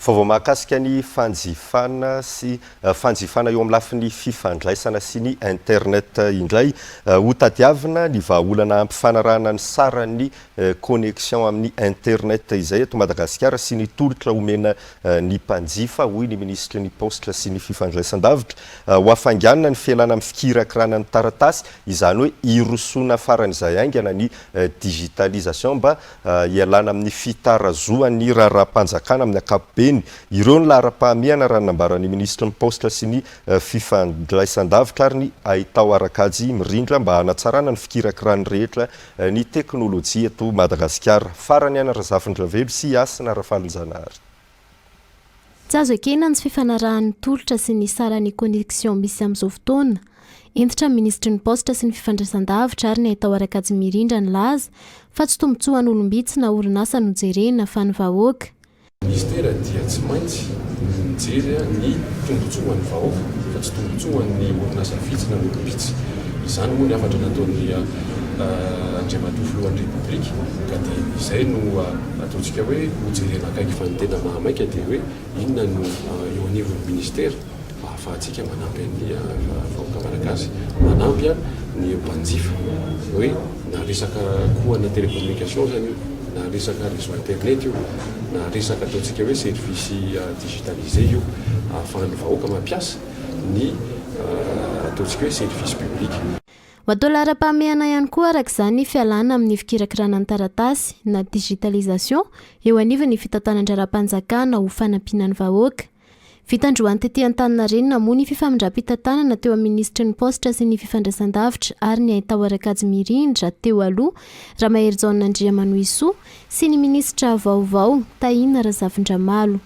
Vaovao mahakasika ny fanjifana sy fanjifana eo amin'ny lafiny fifandraisana sy ny internet indray. Hotadiavina ny vahaolana hampifanarahana ny saran'ny connexion amin'ny internet izay eto Madagasikara sy ny tolotra omena ny mpanjifa, hoy ny minisitry ny Paositra sy ny fifandraisan-davitra. Ho hafainganina ny fialana amin'ny fikirakirana ny taratasy, izany hoe hirosoana faran'izay haingana ny digitalisation mba hialana amin'ny fitarazohan'ny raharaham-panjakana amin'ny ankapobeny. Ireo ny laharam-pahamehana raha ny nambaran'ny minisitry ny Paositra sy ny Fifandraisandavitra ary ny haitao ara-kajy mirindra mba hanatsarana ny fikirakirany rehetra ny teknolojia eto Madagasikara. Farany Aina Razafindravelo sy Hasina Rafalinjanahary. Tsy azo ekena ny tsy fifanarahan'ny tolotra sy ny saran'ny connexion misy amin'izao fotoana. Hentitra ny minisitry ny Paositra sy ny Fifandraisandavitra ary ny haitao ara-kajy mirindra nilaza fa tsy tombontsoan'olom-bitsy na orinasa no jerena fa ny vahoaka. Ny Minisitera dia tsy maintsy mijery ny tombontsoan'ny vahoaka fa tsy tombontsoan'ny orinasa vitsy na olom-bitsy. Izany moa ny hafatra nataon'ny Andriamatoa Filohan'ny Repoblika ka dia izay no ataontsika hoe hojerena akaiky fa ny tena mahamaika dia hoe inona no eo anivon'ny ministera mba ahafahantsika manampy an'ny vahoaka malagasy, manampy ny mpanjifa hoe na resaka coût-na télécommunication zany io, na resaka réseau internet io, na resaka ataontsika hoe service digitalisé io ahafahan'ny vahoaka mampiasa ny ataontsika hoe service public. Ho atao laharam-pahamehana ihany koa araka izany ny fialana amin'ny fikirakirana ny taratasy na digitalisation eo anivon'ny fitantanan-draharaham-panjakana ho fanampiana ny vahoaka. Vita androany tety Antaninarenina moa ny fifamindram-pitantanana teo amin'ny minisitry ny Paositra sy ny fifandraisandavitra ary ny haitao ara-kajy mirindra teo aloha, Ramaherijaona Andriamanohisoa, sy ny minisitra vaovao, Tahina Razafindramalo.